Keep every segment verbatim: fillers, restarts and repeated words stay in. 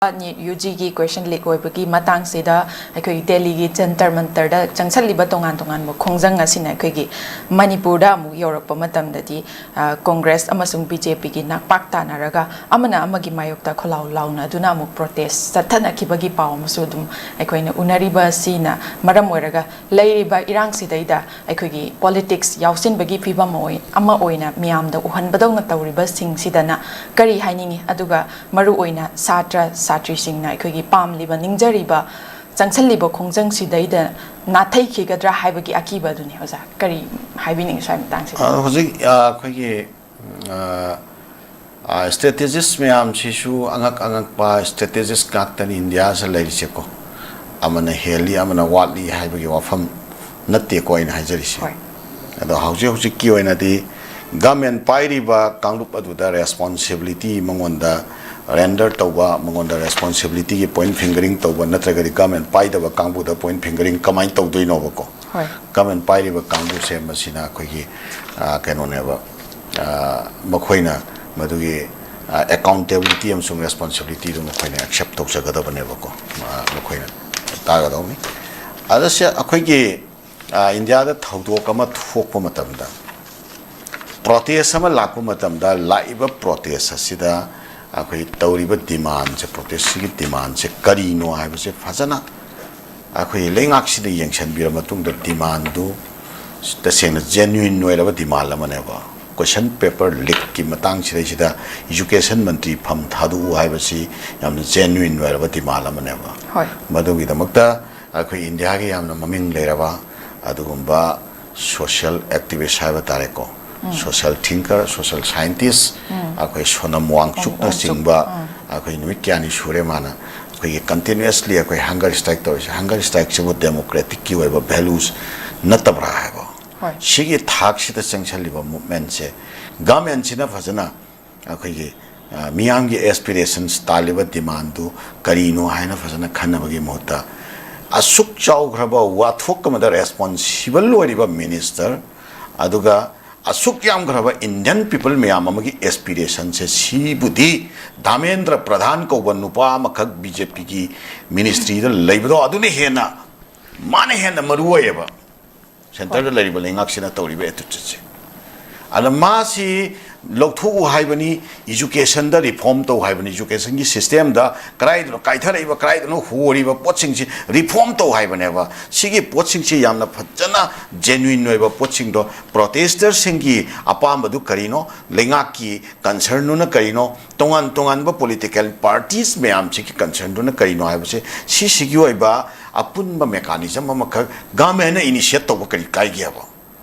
Neat U ꯖꯤꯒꯤ question ꯂꯤꯛ ꯑꯣꯏꯕꯒꯤ ꯃꯇꯥꯡꯁꯤꯗ ꯑꯩꯈꯣꯏꯒꯤ ꯗꯦꯜꯂꯤꯒꯤ ꯖꯟꯇꯔ ꯃꯟꯇꯔꯗ ꯆꯪꯁꯜꯂꯤꯕ ꯇꯣꯉꯥꯟ ꯇꯣꯉꯥꯟꯕ ꯈꯣꯡꯖꯪ ꯑꯁꯤꯅ ꯑꯩꯈꯣꯏꯒꯤ ꯃꯅꯤꯄꯨꯔꯗ ꯑꯃꯨꯛ ꯌꯧꯔꯛꯄ ꯃꯇꯝꯗꯗꯤ, ꯑ, ꯀꯣꯡꯒ꯭ꯔꯦꯁ ꯑꯃꯁꯨꯡ ꯕꯤ ꯖꯦ ꯄꯤꯒꯤ ꯅꯥꯛꯄꯥꯛ ꯇꯥꯟꯅꯔꯒ ꯑꯃꯅ ꯑꯃꯒꯤ ꯃꯥꯌꯣꯛꯇ ꯈꯣꯜꯂꯥꯎ ꯂꯥꯎꯅꯗꯨꯅ ꯑꯃꯨꯛ ꯄ꯭ꯔꯣꯇꯦꯁ ꯆꯠꯊꯅꯈꯤꯕꯒꯤ ꯄꯥꯎ ꯑꯃꯁꯨ ꯑꯗꯨꯝ ꯑꯩꯈꯣꯏꯅ ꯎꯅꯔꯤꯕ ꯑꯁꯤꯅ ꯃꯔꯝ ꯑꯣꯏꯔꯒ ꯂꯩꯔꯤꯕ ꯏꯔꯥꯡꯁꯤꯗꯩꯗ ꯑꯩꯈꯣꯏꯒꯤ ꯄꯣꯂꯤꯇꯤꯛꯁ ꯌꯥꯎꯁꯤꯟꯕꯒꯤ ꯐꯤꯕꯝ ꯑꯣꯏ-, ꯑꯃ ꯑꯣꯏꯅ ꯃꯤꯌꯥꯝꯗ ꯎꯍꯟꯕꯗꯧꯅ ꯇꯧꯔꯤꯕꯁꯤꯡꯁꯤꯗꯅ ꯀꯔꯤ ꯍꯥꯏꯅꯤꯡꯉꯤ? ꯑꯗꯨꯒ ꯃꯔꯨꯑꯣꯏꯅ ꯁꯥꯇ꯭ꯔ ꯁꯥꯇ꯭ꯔꯤꯁꯤꯡꯅ ꯑꯩꯈꯣꯏꯒꯤ ꯄꯥꯝꯂꯤꯕ, ꯅꯤꯡꯖꯔꯤꯕ, ꯆꯪꯁꯤꯜꯂꯤꯕ ꯈꯣꯡꯖꯪꯁꯤꯗꯩꯗ ꯅꯥꯊꯩꯈꯤꯒꯗ꯭ꯔꯥ ꯍꯥꯏꯕꯒꯤ ꯑꯀꯤꯕ ꯑꯗꯨꯅꯤ꯫ ꯑꯣꯖꯥ, ꯀꯔꯤ ꯍꯥꯏꯕꯤꯅꯤꯡꯉꯤ ꯁ꯭ꯋꯥꯏ ꯃꯇꯥꯡꯁꯤꯗ? ꯑ, ꯍꯧꯖꯤꯛ, ꯑ, ꯑꯩꯈꯣꯏꯒꯤ, ꯑ, ꯑ, ꯁ꯭ꯇ꯭ꯔꯦꯇꯦꯖꯤꯁ ꯃꯌꯥꯝꯁꯤꯁꯨ ꯑꯉꯛ ꯑꯉꯛꯄ ꯁ꯭ꯇ꯭ꯔꯦꯇꯦꯖꯤꯁ ꯉꯥꯛꯇꯅꯤ ꯏꯟꯗꯤꯌꯥꯁꯤꯗ ꯂꯩꯔꯤꯁꯦꯀꯣ꯫ ꯑꯃꯅ ꯍꯦꯜꯂꯤ, ꯑꯃꯅ ꯋꯥꯠꯂꯤ ꯍꯥꯏꯕꯒꯤ ꯋꯥꯐꯝ ꯅꯠꯇꯦꯀꯣ ꯑꯩꯅ ꯍꯥꯏꯖꯔꯤꯁꯦ꯫ ꯍꯣꯏ꯫ ꯑꯗꯣ ꯍꯧꯖꯤꯛ ꯍꯧꯖꯤꯛꯀꯤ ꯑꯣꯏꯅꯗꯤ ꯒꯃꯦꯟ ꯄꯥꯏꯔꯤꯕ ꯀꯥꯡꯂꯨꯞ ꯑꯗꯨꯗ ꯔꯦꯁꯄꯣꯟꯁꯤꯕꯤꯂꯤꯇꯤ ꯃꯉꯣꯟꯗ ꯔꯦꯟꯗꯔ ꯇꯧꯕ, ꯃꯉꯣꯟꯗ ꯔꯦꯁꯄꯣꯟꯁꯤꯕꯤꯂꯤꯇꯤꯒꯤ ꯄꯣꯏꯟꯠ ꯐꯤꯡꯒꯔꯤꯡ ꯇꯧꯕ, ꯅꯠꯇ꯭ꯔꯒꯗꯤ ꯒꯃꯦꯟ ꯄꯥꯏꯗꯕ ꯀꯥꯡꯕꯨꯗ ꯄꯣꯏꯟꯠ ꯐꯤꯡꯒꯔꯤꯡ ꯀꯃꯥꯏꯅ ꯇꯧꯗꯣꯏꯅꯣꯕꯀꯣ? ꯍꯣꯏ꯫ ꯒꯃꯦꯟ ꯄꯥꯏꯔꯤꯕ ꯀꯥꯡꯕꯨꯁꯦ ꯃꯁꯤꯅ ꯑꯩꯈꯣꯏꯒꯤ, ꯑ, ꯀꯩꯅꯣꯅꯦꯕ, ꯑ, ꯃꯈꯣꯏꯅ ꯃꯗꯨꯒꯤ, ꯑ, ꯑꯦꯀꯥꯎꯟꯇꯦꯕꯤꯂꯤꯇꯤ ꯑꯃꯁꯨꯡ ꯔꯦꯁꯄꯣꯟꯁꯤꯕꯤꯂꯤꯇꯤꯗꯨ ꯃꯈꯣꯏꯅ ꯑꯦꯛꯁꯦꯞ ꯇꯧꯖꯒꯗꯕꯅꯦꯕꯀꯣ꯫ ꯑ, ꯃꯈꯣꯏꯅ ꯇꯥꯒꯗꯧꯅꯤ꯫ ꯑꯗ ꯁꯦ ꯑꯩꯈꯣꯏꯒꯤ, ꯑ, ꯏꯟꯗꯤꯌꯥꯗ ꯊꯧꯗꯣꯛ ꯑꯃ ꯊꯣꯛꯄ ꯃꯇꯝꯗ, ꯄ꯭ꯔꯣꯇꯦꯁ ꯑꯃ ꯂꯥꯛꯄ ꯃꯇꯝꯗ, ꯂꯥꯛꯏꯕ ꯄ꯭ꯔꯣꯇꯦꯁ ꯑꯁꯤꯗ ꯑꯩꯈꯣꯏ ꯇꯧꯔꯤꯕ ꯗꯤꯃꯥꯟꯁꯦ, ꯄ꯭ꯔꯣꯇꯦꯁꯁꯤꯒꯤ ꯗꯤꯃꯥꯟꯁꯦ ꯀꯔꯤꯅꯣ ꯍꯥꯏꯕꯁꯦ ꯐꯖꯅ ꯑꯩꯈꯣꯏ ꯂꯩꯉꯥꯛꯁꯤꯗ ꯌꯦꯡꯁꯤꯟꯕꯤꯔ ꯃꯇꯨꯡꯗ ꯗꯤꯃꯥꯟꯗꯨ ꯇꯁꯦꯡꯅ ꯖꯦꯅ꯭ꯌꯨꯏꯟ ꯑꯣꯏꯔꯕ ꯗꯤꯃꯥꯟ ꯑꯃꯅꯦꯕ꯫ ꯀꯣꯏꯁꯟ ꯄꯦꯄꯔ ꯂꯤꯛꯀꯤ ꯃꯇꯥꯡꯁꯤꯗꯩꯁꯤꯗ ꯏꯖꯨꯀꯦꯁꯟ ꯃꯟꯇ꯭ꯔꯤ ꯐꯝ ꯊꯥꯗꯣꯛꯎ ꯍꯥꯏꯕꯁꯤ ꯌꯥꯝꯅ ꯖꯦꯅ꯭ꯌꯨꯏꯟ ꯑꯣꯏꯔꯕ ꯗꯤꯃꯥꯟ ꯑꯃꯅꯦꯕ꯫ ꯍꯣꯏ꯫ ꯃꯗꯨꯒꯤꯗꯃꯛꯇ ꯑꯩꯈꯣꯏ ꯏꯟꯗꯤꯌꯥꯒꯤ ꯌꯥꯝꯅ ꯃꯃꯤꯡ ꯂꯩꯔꯕ ꯑꯗꯨꯒꯨꯝꯕ ꯁꯣꯁꯤꯌꯦꯜ ꯑꯦꯛꯇꯤꯚꯤꯁ ꯍꯥꯏꯕ ꯇꯥꯔꯦꯀꯣ, ꯎꯝ꯫ ꯁꯣꯁꯤꯌꯦꯜ ꯊꯤꯡꯀꯔ, ꯁꯣꯁꯤꯌꯦꯜ ꯁꯥꯏꯟꯇꯤꯁ, ꯎꯝ꯫ ꯑꯩꯈꯣꯏ ꯁꯣꯅꯝ ꯋꯥꯡꯆꯨꯛꯅꯆꯤꯡꯕ, ꯋꯥꯡꯆꯨꯛ, ꯎꯝ꯫ ꯑꯩꯈꯣꯏ ꯅꯨꯃꯤꯠ ꯀꯌꯥꯅꯤ ꯁꯨꯔꯦ ꯃꯥꯅ ꯑꯩꯈꯣꯏꯒꯤ ꯀꯟꯇꯤꯅ꯭ꯌꯨꯁꯂꯤ ꯑꯩꯈꯣꯏ ꯍꯪꯒꯔ ꯁ꯭ꯇ꯭ꯔꯥꯏꯛ ꯇꯧꯔꯤꯁꯦ꯫ ꯍꯪꯒꯔ ꯁ꯭ꯇ꯭ꯔꯥꯏꯛꯁꯤꯕꯨ ꯗꯦꯃꯣꯀ꯭ꯔꯦꯇꯤꯛꯀꯤ ꯑꯣꯏꯕ ꯚꯦꯂꯨꯁ ꯅꯠꯇꯕ꯭ꯔꯥ ꯍꯥꯏꯕ? ꯍꯣꯏ꯫ ꯁꯤꯒꯤ ꯊꯥꯛꯁꯤꯗ ꯆꯪꯁꯤꯜꯂꯤꯕ ꯃꯨꯞꯃꯦꯟꯁꯦ ꯒꯃꯦꯟꯁꯤꯅ ꯐꯖꯅ ꯑꯩꯈꯣꯏꯒꯤ, ꯑ, ꯃꯤꯌꯥꯝꯒꯤ ꯑꯦꯁꯄꯤꯔꯦꯁꯟꯁ, ꯇꯥꯜꯂꯤꯕ ꯗꯤꯃꯥꯟꯗꯨ ꯀꯔꯤꯅꯣ ꯍꯥꯏꯅ ꯐꯖꯅ ꯈꯟꯅꯕꯒꯤ ꯃꯍꯨꯠꯇ, ꯑꯁꯨꯛ ꯆꯥꯎꯈ꯭ꯔꯕ ꯋꯥꯊꯣꯛ ꯑꯃꯗ ꯔꯦꯁꯄꯣꯟꯁꯤꯕꯜ ꯑꯣꯏꯔꯤꯕ ꯃꯤꯅꯤꯁꯇꯔ, ꯑꯗꯨꯒ ꯑꯁꯨꯛ ꯌꯥꯝꯈ꯭ꯔꯕ Indian people ꯃꯌꯥꯝ ꯑꯃꯒꯤ aspirationꯁꯦ, ꯁꯤꯕꯨꯗꯤ ꯙꯥꯃꯦꯟꯗ꯭ꯔ ꯄ꯭ꯔꯙꯥꯟ ꯀꯧꯕ ꯅꯨꯄꯥ ꯑꯃꯈꯛ BJPꯒꯤ ministryꯗ ꯂꯩꯕꯗꯣ, ꯑꯗꯨꯅ ꯍꯦꯟꯅ, ꯃꯥꯅ ꯍꯦꯟꯅ ꯃꯔꯨ ꯑꯣꯏꯌꯦꯕ꯫ Centreꯗ ꯂꯩꯔꯤꯕ ꯂꯩꯉꯥꯛꯁꯤꯅ ꯇꯧꯔꯤꯕ attitudeꯁꯦ꯫ ꯑꯗ ꯃꯥꯁꯤ ꯂꯧꯊꯣꯛꯎ ꯍꯥꯏꯕꯅꯤ, educationꯗ reform ꯇꯧ ꯍꯥꯏꯕꯅꯤ, educationꯒꯤ systemꯗ ꯀꯗꯥꯏꯗꯅꯣ ꯀꯥꯏꯊꯔꯛꯏꯕ, ꯀꯗꯥꯏꯗꯅꯣ ꯍꯣꯔꯤꯕ ꯄꯣꯠꯁꯤꯡꯁꯤ reform ꯇꯧ ꯍꯥꯏꯕꯅꯦꯕ꯫ ꯁꯤꯒꯤ ꯄꯣꯠꯁꯤꯡꯁꯤ ꯌꯥꯝꯅ ꯐꯖꯅ genuine ꯑꯣꯏꯕ ꯄꯣꯠꯁꯤꯡꯗꯣ protestersꯁꯤꯡꯒꯤ ꯑꯄꯥꯝꯕꯗꯨ ꯀꯔꯤꯅꯣ, ꯂꯩꯉꯥꯛꯀꯤ concernꯗꯨꯅ ꯀꯔꯤꯅꯣ, ꯇꯣꯉꯥꯟ ꯇꯣꯉꯥꯟꯕ political parties ꯃꯌꯥꯝꯁꯤꯒꯤ concernꯗꯨꯅ ꯀꯔꯤꯅꯣ ꯍꯥꯏꯕꯁꯦ, ꯁꯤꯁꯤꯒꯤ ꯑꯣꯏꯕ ꯑꯄꯨꯟꯕ mechanism ꯑꯃꯈꯛ governmentꯅ initiate ꯇꯧꯕ ꯀꯔꯤ ꯀꯥꯏꯒꯦꯕ?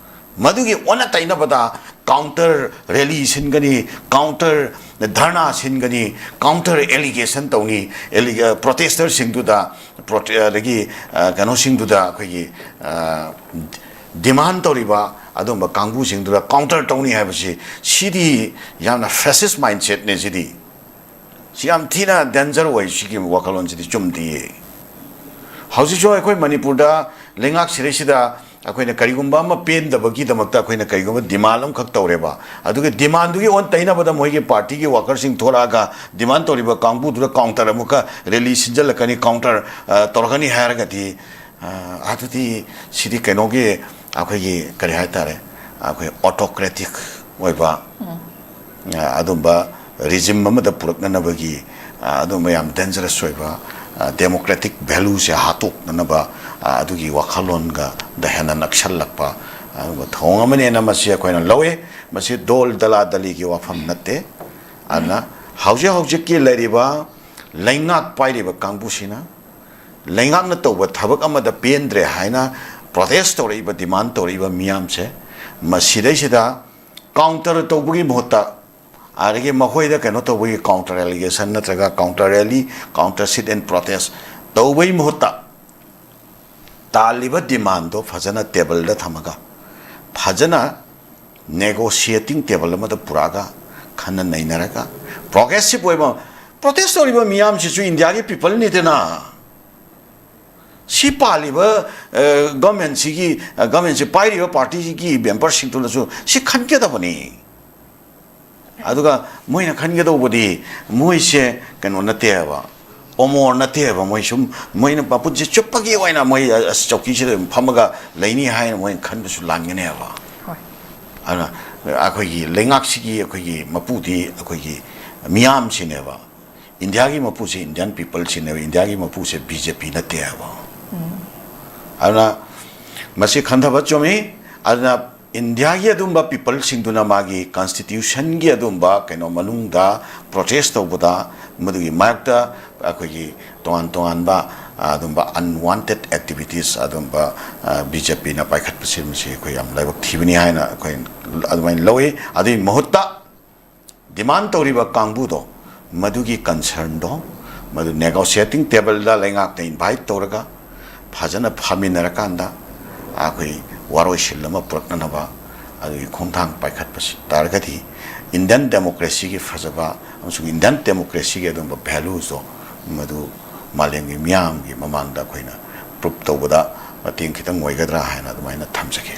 ꯃꯗꯨꯒꯤ ꯑꯣꯟꯅ ꯇꯩꯅꯕꯗ counter rally ꯁꯤꯟꯒꯅꯤ, counter ꯙꯔꯅꯥ ꯁꯤꯟꯒꯅꯤ, counter allegation ꯇꯧꯅꯤ, ꯑꯦꯂꯤ-, ꯑ, protestersꯁꯤꯡꯗꯨꯗ, ꯄ꯭ꯔꯣꯇꯦ-, ꯑꯗꯒꯤ, ꯑ, ꯀꯩꯅꯣꯁꯤꯡꯗꯨꯗ ꯑꯩꯈꯣꯏꯒꯤ, ꯑ, demand ꯇꯧꯔꯤꯕ ꯑꯗꯨꯝꯕ ꯀꯥꯡꯕꯨꯁꯤꯡꯗꯨꯗ counter ꯇꯧꯅꯤ ꯍꯥꯏꯕꯁꯤ, ꯁꯤꯗꯤ ꯌꯥꯝꯅ fascist mindsetꯅꯦ ꯁꯤꯗꯤ꯫ ꯁꯤ ꯌꯥꯝ ꯊꯤꯅ danger ꯑꯣꯏ, ꯁꯤꯒꯤ ꯋꯥꯈꯜꯂꯣꯟꯁꯤꯗꯤ ꯆꯨꯝꯗꯤꯌꯦ꯫ ꯍꯧꯖꯤꯛꯁꯨ ꯑꯩꯈꯣꯏ ꯃꯅꯤꯄꯨꯔꯗ ꯂꯩꯉꯥꯛ ꯁꯤꯔꯩꯁꯤꯗ ꯑꯩꯈꯣꯏꯅ ꯀꯔꯤꯒꯨꯝꯕ ꯑꯃ ꯄꯦꯟꯗꯕꯒꯤꯗꯃꯛꯇ ꯑꯩꯈꯣꯏꯅ ꯀꯔꯤꯒꯨꯝꯕ demand ꯑꯃꯈꯛ ꯇꯧꯔꯦꯕ, ꯑꯗꯨꯒꯤ demandꯗꯨꯒꯤ ꯑꯣꯟ ꯇꯩꯅꯕꯗ ꯃꯣꯏꯒꯤ partyꯒꯤ workerꯁꯤꯡ ꯊꯣꯛꯂꯛꯑꯒ demand ꯇꯧꯔꯤꯕ ꯀꯥꯡꯕꯨꯗꯨꯗ counter ꯑꯃꯨꯛꯀ rally ꯁꯤꯟꯖꯜꯂꯛꯀꯅꯤ, counter, ꯑ, ꯇꯧꯔꯛꯀꯅꯤ ꯍꯥꯏꯔꯒꯗꯤ, ꯑ, ꯑꯗꯨꯗꯤ ꯁꯤꯗꯤ ꯀꯩꯅꯣꯒꯤ, ꯑꯩꯈꯣꯏꯒꯤ ꯀꯔꯤ ꯍꯥꯏꯇꯥꯔꯦ, ꯑꯩꯈꯣꯏ autocratic ꯑꯣꯏꯕ, ꯑ, ꯑꯗꯨꯝꯕ regime ꯑꯃꯗ ꯄꯨꯔꯛꯅꯅꯕꯒꯤ, ꯑ, ꯑꯗꯨꯝꯕ ꯌꯥꯝ dangerous ꯑꯣꯏꯕ, ꯑ, democratic valueꯁꯦ ꯍꯥꯠꯇꯣꯛꯅꯅꯕ, ꯑ, ꯑꯗꯨꯒꯤ ꯋꯥꯈꯜꯂꯣꯟꯒꯗ ꯍꯦꯟꯅ ꯅꯛꯁꯜꯂꯛꯄ ꯑꯗꯨꯒꯨꯝꯕ ꯊꯧꯑꯣꯡ ꯑꯃꯅꯦꯅ ꯃꯁꯤ ꯑꯩꯈꯣꯏꯅ ꯂꯧꯋꯤ꯫ ꯃꯁꯤ ꯗꯣꯜ ꯗꯂꯥ ꯗꯂꯤꯒꯤ ꯋꯥꯐꯝ ꯅꯠꯇꯦ꯫ ꯑꯗꯨꯅ ꯍꯧꯖꯤꯛ ꯍꯧꯖꯤꯛꯀꯤ ꯂꯩꯔꯤꯕ ꯂꯩꯉꯥꯛ ꯄꯥꯏꯔꯤꯕ ꯀꯥꯡꯕꯨꯁꯤꯅ ꯂꯩꯉꯥꯛꯅ ꯇꯧꯕ ꯊꯕꯛ ꯑꯃꯗ ꯄꯦꯟꯗ꯭ꯔꯦ ꯍꯥꯏꯅ protest ꯇꯧꯔꯛꯏꯕ, demand ꯇꯧꯔꯛꯏꯕ ꯃꯤꯌꯥꯝꯁꯦ, ꯃꯁꯤꯗꯩꯁꯤꯗ counter ꯇꯧꯕꯒꯤ ꯃꯍꯨꯠꯇ, ꯑꯗꯒꯤ ꯃꯈꯣꯏꯗ ꯀꯩꯅꯣ ꯇꯧꯕꯒꯤ counter allegation ꯅꯠꯇ꯭ꯔꯒ counter rally, counter sit and protest ꯇꯧꯕꯒꯤ ꯃꯍꯨꯠꯇ, ꯇꯥꯜꯂꯤꯕ demandꯗꯣ ꯐꯖꯅ tableꯗ ꯊꯝꯃꯒ, ꯐꯖꯅ negotiating table ꯑꯃꯗ ꯄꯨꯔꯛꯑꯒ, ꯈꯟꯅ ꯅꯩꯅꯔꯒ, progressive ꯑꯣꯏꯕ, protest ꯇꯧꯔꯤꯕ ꯃꯤꯌꯥꯝꯁꯤꯁꯨ ꯏꯟꯗꯤꯌꯥꯒꯤ peopleꯅꯤꯗꯅ꯫ ꯁꯤ ꯄꯥꯜꯂꯤꯕ ꯒꯚꯔꯟꯃꯦꯟꯁꯤꯒꯤ, ꯒꯚꯔꯟꯃꯦꯟꯁꯤ ꯄꯥꯏꯔꯤꯕ ꯄꯥꯔꯇꯤꯁꯤꯒꯤ ꯃꯦꯝꯕꯔꯁꯤꯡꯗꯨꯅꯁꯨ ꯁꯤ ꯈꯟꯒꯗꯕꯅꯤ꯫ ꯑꯗꯨꯒ ꯃꯣꯏꯅ ꯈꯟꯒꯗꯧꯕꯗꯤ ꯃꯣꯏꯁꯦ ꯀꯩꯅꯣ ꯅꯠꯇꯦꯕ, ꯑꯃꯣꯔ ꯅꯠꯇꯦꯕ꯫ ꯃꯣꯏ ꯁꯨꯝ ꯃꯣꯏꯅ ꯃꯄꯨꯟꯁꯤ ꯆꯨꯞꯄꯒꯤ ꯑꯣꯏꯅ ꯃꯣꯏ ꯑꯁ ꯆꯧꯀꯤꯁꯤꯗ ꯑꯗꯨꯝ ꯐꯝꯃꯒ ꯂꯩꯅꯤ ꯍꯥꯏꯅ ꯃꯣꯏꯅ ꯈꯟꯕꯁꯨ ꯂꯥꯟꯒꯅꯦꯕ꯫ ꯍꯣꯏ꯫ ꯑꯗꯨꯅ ꯑꯩꯈꯣꯏꯒꯤ ꯂꯩꯉꯥꯛꯁꯤꯒꯤ ꯑꯩꯈꯣꯏꯒꯤ ꯃꯄꯨꯗꯤ ꯑꯩꯈꯣꯏꯒꯤ ꯃꯤꯌꯥꯝꯁꯤꯅꯦꯕ꯫ ꯏꯟꯗꯤꯌꯥꯒꯤ ꯃꯄꯨꯁꯦ ꯏꯟꯗꯤꯌꯥꯟ ꯄꯤꯄꯜꯁꯤꯅꯦꯕ, ꯏꯟꯗꯤꯌꯥꯒꯤ ꯃꯄꯨꯁꯦ ꯕꯤ ꯖꯦ ꯄꯤ ꯅꯠꯇꯦ ꯍꯥꯏꯕ꯫ ꯑꯗꯨꯅ ꯃꯁꯤ ꯈꯟꯊꯕ ꯆꯨꯝꯃꯤ꯫ ꯑꯗꯨꯅ ꯏꯟꯗꯤꯌꯥꯒꯤ ꯑꯗꯨꯝꯕ ꯄꯤꯄꯜꯁꯤꯡꯗꯨꯅ ꯃꯥꯒꯤ ꯀꯟꯁꯇꯤꯇ꯭ꯌꯨꯁꯟꯒꯤ ꯑꯗꯨꯝꯕ ꯀꯩꯅꯣ ꯃꯅꯨꯡꯗ ꯄ꯭ꯔꯣꯇꯦꯁ ꯇꯧꯕꯗ ꯃꯗꯨꯒꯤ ꯃꯔꯛꯇ ꯑꯩꯈꯣꯏꯒꯤ ꯇꯣꯉꯥꯟ ꯇꯣꯉꯥꯟꯕ ꯑꯗꯨꯝꯕ ꯑꯟꯋꯥꯟꯇꯦꯠ ꯑꯦꯛꯇꯤꯚꯤꯇꯤꯁ ꯑꯗꯨꯝꯕ ꯕꯤ ꯖꯦ ꯄꯤꯅ ꯄꯥꯏꯈꯠꯄꯁꯤ ꯃꯁꯤ ꯑꯩꯈꯣꯏ ꯌꯥꯝ ꯂꯥꯏꯕꯛ ꯊꯤꯕꯅꯤ ꯍꯥꯏꯅ ꯑꯩꯈꯣꯏ ꯑꯗꯨꯃꯥꯏꯅ ꯂꯧꯏ꯫ ꯑꯗꯨꯒꯤ ꯃꯍꯨꯠꯇ ꯗꯤꯃꯥꯟ ꯇꯧꯔꯤꯕ ꯀꯥꯡꯕꯨꯗꯣ, ꯃꯗꯨꯒꯤ ꯀꯟꯁꯔꯟꯗꯣ, ꯃꯗꯨ ꯅꯦꯒꯣꯁꯤꯌꯦꯇꯤꯡ ꯇꯦꯕꯜꯗ ꯂꯩꯉꯥꯛꯅ ꯏꯟꯚꯥꯏꯠ ꯇꯧꯔꯒ ꯐꯖꯅ ꯐꯝꯃꯤꯟꯅꯔꯀꯥꯟꯗ ꯑꯩꯈꯣꯏ ꯋꯥꯔꯣꯏꯁꯤꯟ ꯑꯃ ꯄꯨꯔꯛꯅꯅꯕ ꯑꯗꯨꯒꯤ ꯈꯣꯡꯊꯥꯡ ꯄꯥꯏꯈꯠꯄꯁꯤ ꯇꯥꯔꯒꯗꯤ ꯏꯟꯗꯤꯌꯟ ꯗꯦꯃꯣꯀ꯭ꯔꯦꯁꯤꯒꯤ ꯐꯖꯕ ꯑꯃꯁꯨꯡ ꯏꯟꯗꯤꯌꯟ ꯗꯦꯃꯣꯀ꯭ꯔꯦꯁꯤꯒꯤ ꯑꯗꯨꯒꯨꯝꯕ ꯚꯦꯂꯨꯁꯇꯣ ꯃꯗꯨ ꯃꯥꯂꯦꯝꯒꯤ ꯃꯤꯌꯥꯝꯒꯤ ꯃꯃꯥꯡꯗ ꯑꯩꯈꯣꯏꯅ ꯄ꯭ꯔꯨꯞ ꯇꯧꯕꯗ ꯃꯇꯦꯡ ꯈꯤꯇꯪ ꯑꯣꯏꯒꯗ꯭ꯔꯥ ꯍꯥꯏꯅ ꯑꯗꯨꯃꯥꯏꯅ ꯊꯝꯖꯒꯦ꯫